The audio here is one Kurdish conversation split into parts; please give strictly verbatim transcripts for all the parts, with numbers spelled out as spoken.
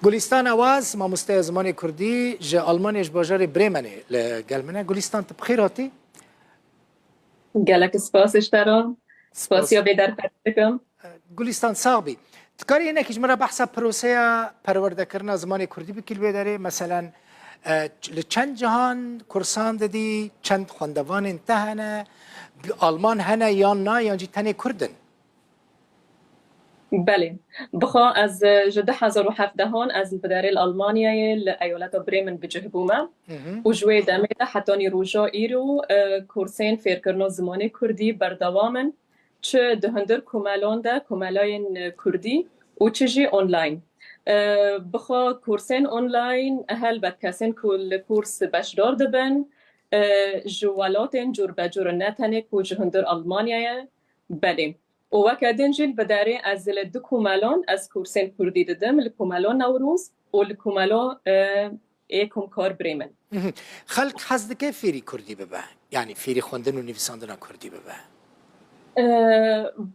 Gulîstan Awaz, mamosteya zimanê kurdî ji Almanyayê, ji bajarê Bremenê li gel min e. Gulîstan, tu bi xêr hatî? Gelek spas ji te re. Spasiya vê derfetê dikim. Gulîstan, sax bî. Tu karî hinekî ji min re behsa proseya perwerdekirina zimanê kurdî bikî li vê derê? Meselen, e, ç-, li çend cihan kursan didî, çend xwendevanên te hene, bi Alman hene yan na, yan jî tenê kurd in? Belê. Bixwe ez, e, ji du hezar û hevdehan ez li biderê li Almanyayê li eyaleta Bremen bi cih bûme. Mhm. Û ji wê demê de hetanî roja îro, e, kursên fêrkirina zimanê kurdî berdewam in. Çi di hundir komelan de, komelayên, e, kurdî û çi jî online. E, bixwe kursên online, helbet kesên ku li kurs beşdar dibin, e, ji welatên cûrbecûr in, ne tenê ku ji hundir Almanyayê, belê. Û weke din jî li biderê ez li du komelan ez kursên kurdî didim, li komela Newroz û li komela, e, ê Komkar Bremen. Mhm. Xelk hez dike fêrî kurdî bibe? Yanî fêrî xwendin û nivîsandina kurdî bibe? E,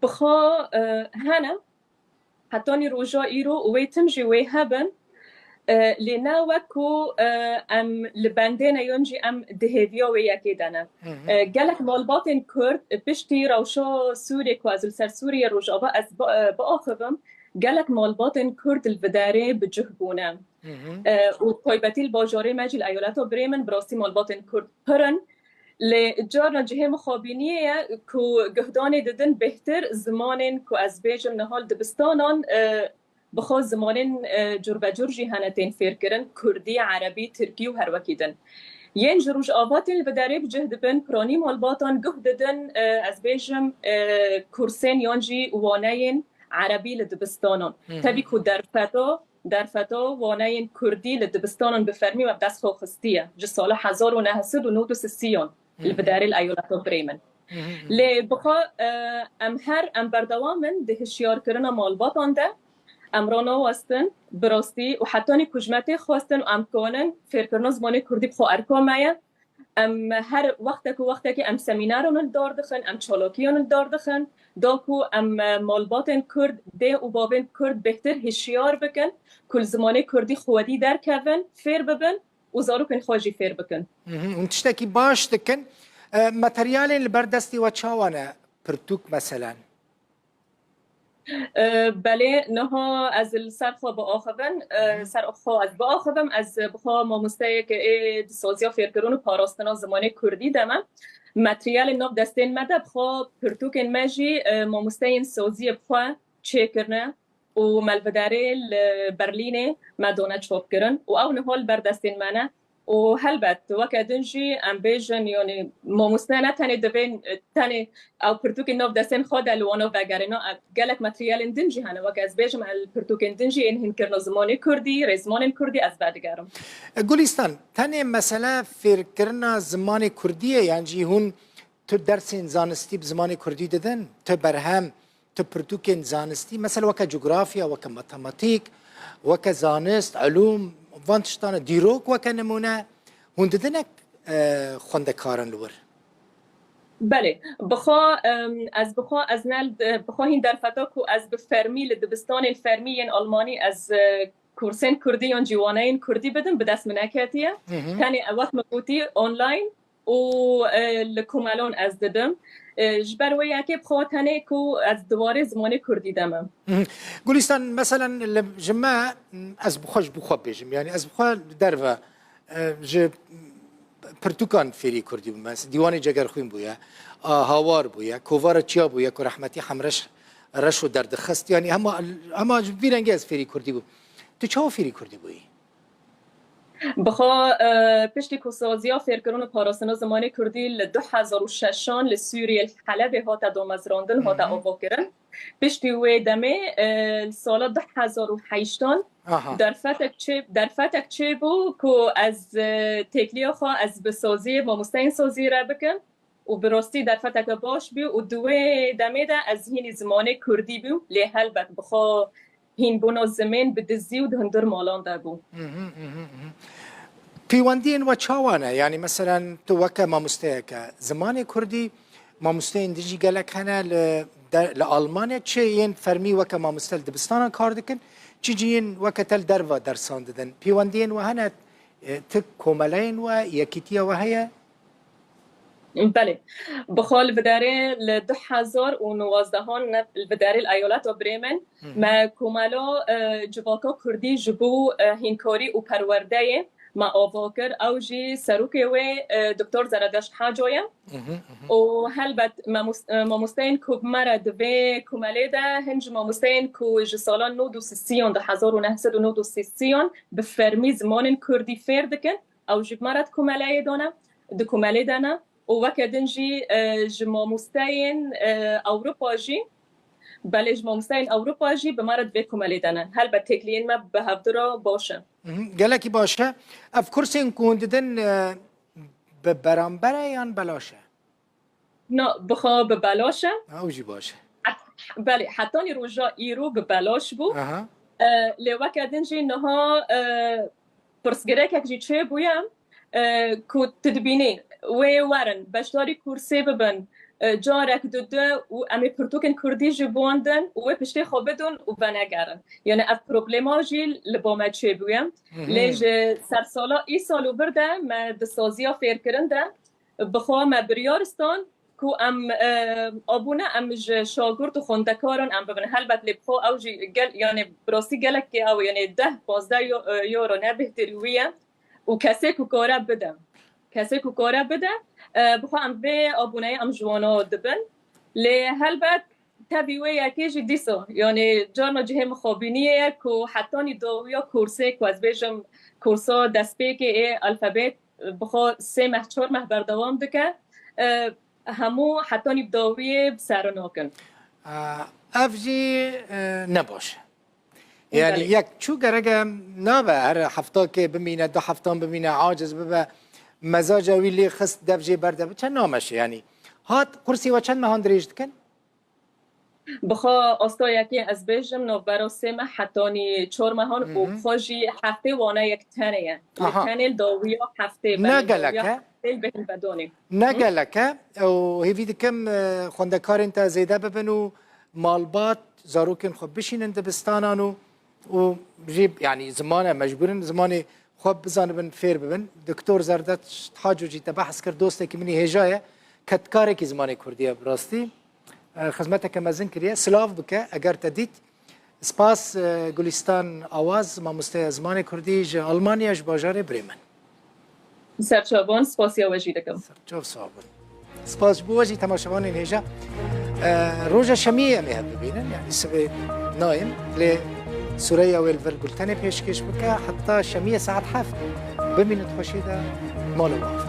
bixwe, e, hene. Hetanî roja îro û wê tim jî wê hebin. E, lê ne wek ku, e, em li bendê ne yan jî em di hêviya wê yekê de ne. Mhm. E, gelek malbatên Kurd, e, piştî rewşa Sûriyê ku ez li ser Sûriyê Rojava ez bi-, e, biaxivim, gelek malbatên Kurd li biderê bi cih bûne. Mhm. E, û taybetî li bajarê me jî li eyaleta Bremen bi rastî malbatên Kurd pir in. Lê carna cihê mixabîniyê ye ku guhdanê didin bêhtir zimanên ku ez bêjim niha li dibistanan, e, bixwe zimanên, e, curbecur jî hene tên fêrkirin, kurdî, erebî, tirkî û her wekî din. Yên ji Rojava tên li biderê bi cih dibin, piranî malbatan guh didin, e, ez bêjim, e, kursên yan jî waneyên erebî li dibistanan. Hı hı. Tevî ku derfeta, derfeta waneyên kurdî li dibistanan bi fermî we bi dest xwe xistiye. Ji sala hezar û neh sed û nod û sisiyan li biderê li eyaleta Bremen. Lê bixwe, e, em her, em berdewam in di hişyarkirina malbatan de. Em ranawestin, bi rastî û hetanî ku ji me tê xwestin û em kanin fêrkirina zimanê kurdî bi xwe erka me ye. Em her wextek û wextekê em semîneran li dar dixin, em çalakiyan li dar dixin, da ku em, e, malbatên Kurd, dê û bavên Kurd bêhtir hişyar bikin, ku li zimanê Kurdî xwedî derkevin, fêr bibin û zarokên xwe jî fêr bikin. Mhm. Hûn tiştekî baş dikin. E, materyalên li ber destê we çawa ne? Pirtûk meselen? E, belê, niha ez li ser xwe biaxivim, e, ser xwe ez biaxivim, ez bixwe mamosteyeke ê di saziya fêrkirin û parastina zimanê kurdî de me. Materyalên nav destên me de bixwe pirtûkên me jî, e, mamosteyên saziyê bixwe çêkirine û me li vê derê li Berlînê me dane çapkirin û ew niha li ber destên me ne. Û helbet, weke din jî em bêjin, yanî mamoste ne tenê divê, tenê ew pirtûkên nav destên xwe de li wana vegerê. Na, ev gelek materyalên din jî hene. Weke ez bêjim, el pirtûkên din jî ên hînkirina zimanê kurdî, rêzmanên kurdî ez vedigerim. Gulîstan, tenê mesele fêrkirina zimanê kurdî ye, yan jî hûn tu dersên zanistî bi zimanê kurdî didin? Tu berhem, tu pirtûkên zanistî, mesela weke cografya, weke matematîk, weke zanist, ilûm, van tiştan e, dîrok weke nimûne, hûn didine, e, xwendekaran li wir? Belê, bixwe, em, ez bixwe, ez ne, bixwe hîn derfeta ku ez bi fermî li dibistanên fermî yên Almanî ez, e, kursên kurdî yan jî waneyên kurdî bidim, bi dest min neketiye. Hı hı. Tenê ew wek min gotî online û, e, li komelan ez didim. E, ji ber wê yekê bixwe tenê ku ez di warê zimanê kurdî de me. Mhm. Gulîstan, meselen li, ji me, ez bi xwe, ji bo xwe bêjim, yanî ez bi xwe li derve, e, ji pirtûkan fêrî kurdî bûme. Dîwanê Cegerxwîn bûye, a, Hawar bûye, Kovara Çiya bûye ku rehmetî Hemreş Reşo derdixist. Yanî hema, hema ji vî rengê ez fêrî kurdî bûm. Tu çawa fêrî kurdî bûyî? Bixwe, e, piştî ku saziya fêrkirin û parastina zimanê kurdî li du hezar û şeşan li Sûriyê, li Helebê hate damezrandin, hate Hı hı. avakirin. Piştî wê demê, e, li sala du hezar û heştan Aha. derfetek çê, derfetek çêbû ku ez, e, têkiliya xwe ez bi saziyê, mamosteyên saziyê re bikim û bi rastî derfeteke baş bû û di wê demê de ez hînî zimanê kurdî bûm, lê helbet bixwe hînbûna zimên bi dizî û di hundir malan de bû. Mhm, mhm, mhm. Pêwendiyên we çawa ne? Yanî meselen tu weke mamosteyeke zimanê kurdî, mamosteyên din jî gelek hene li de, li Almanya, çi yên fermî weke mamoste li dibistanan kar dikin, çi cihên weke te li derva dersan didin? Pêwendiyên we hene? E, ti komeleyên we, yekîtiya we heye? Belê. Bi xwe li biderê li du hezar û nozdehan ne, li biderê li eyaleta Bremen me komela, e, civaka kurdî ji bo, e, hînkarî û perwerdeyê me ava kir. Ew jî serokê wê, e, Doktor Zeredeşt Haco ye. Û helbet mamost-, e, mamosteyên ku bi me re di vê komelê de hin ji mamosteyên ku ji sala nod û sisiyan, du hezar û neh sed û nod û sisiyan bi fermî zimanên kurdî fêr dikin. Ew jî bi me re di komeleyê de ne, di komelê de ne. Û weke din jî, e, ji mamosteyên, e, Ewropa jî, belê ji mamosteyên Ewropa jî bi me re di vê komelê de ne. Helbet têkiliyên me bi hevdu re baş e. Mhm, gelekî baş e. Ev kursên ku hûn didin, e, bi beramber e yan belaş e? Na, bi xwe bi belaş e. Ha, ew jî baş e. Het-, belê, hetanî roja îro bi belaş bû. Aha. E, lê weke din jî niha, e, pirsgirêkek jî çêbûye, e, ku tu dibînî wê werin beşdarî kursê bibin, e, carek didu û em ê pirtûkên kurdî jî biwandin û wê piştê xwe bidin û venegerin. Yani ev problema jî li ba me çêbûye. Mhm. Lê ji sersala îsal û vir de me di saziya fêrkirin de bi xwe me biryar stan ku em, e, abûne em ji şagirt û xwendekaran em bibin. Helbet lê bi xwe ew jî gel, yani bi rastî gelekî ew, yani deh pazdeh yo-, e, euro ne bêhtirî wî ye û kesê ku kare bide. Kesê ku kare bide, e, bi xwe em vê abûneyê em ji wana dibin. Lê helbet tevî wê yekê jî dîsa, yani carna cihê mixabîniyê ye ku hetanî dawiya kursê ku ez bêjim kursa destpêkê ê alfabet bi xwe sê meh çar meh berdewam dike. E, hemû hetanî bi dawiyê bi ser nakin. A, ev jî, e, ne baş e. Yani belê. Yek çû gerek e nabe her heftakê bimîne, du heftan bimîne, aciz bibe, mezaca wî lê xist dev jê berde bi çend nameşe yani. Hat kursî we çend mehan dirêj dikin? Bi xwe asta yekê ez bêjim navbera sê meh hetanî çar mehan û Mhm. xwe jî heftê wane yek tenê ye. Li Aha. tenê li dawiya heftê Ne belê gelek dawiya e. heftê li bêhn bedonê. Ne Hı? gelek e û hêvî dikim, e, xwendekarên te zêde bibin û malbat zarokên xwe bişînin dibistanan û, û jî, yani ziman e, mecbûr in zimanê xwe bizanibin, fêr bibin. Doktor Zerdeşt Haco jî te behs kir, dostekî min î hêja ye, kedkarekî zimanê kurdî ye bi rastî. E, xizmeteke mezin kiriye. Silav bike eger te dît. Spas, e, Gulistan Awaz, mamosteya zimanê kurdî ji Almanya, ji bajarê Bremen. Serçavan, spasiya we jî dikim. Serçav sağ bûn. Spas ji bo we jî, temaşevanên hêja. E, roja şemiyê em ê hev bibînin, yani sibê nayên, lê Sureya wê li vir Gultenê pêşkêş bike, heta şemiyê saet heft. Bimînin di xweşiyê de, mal û mava.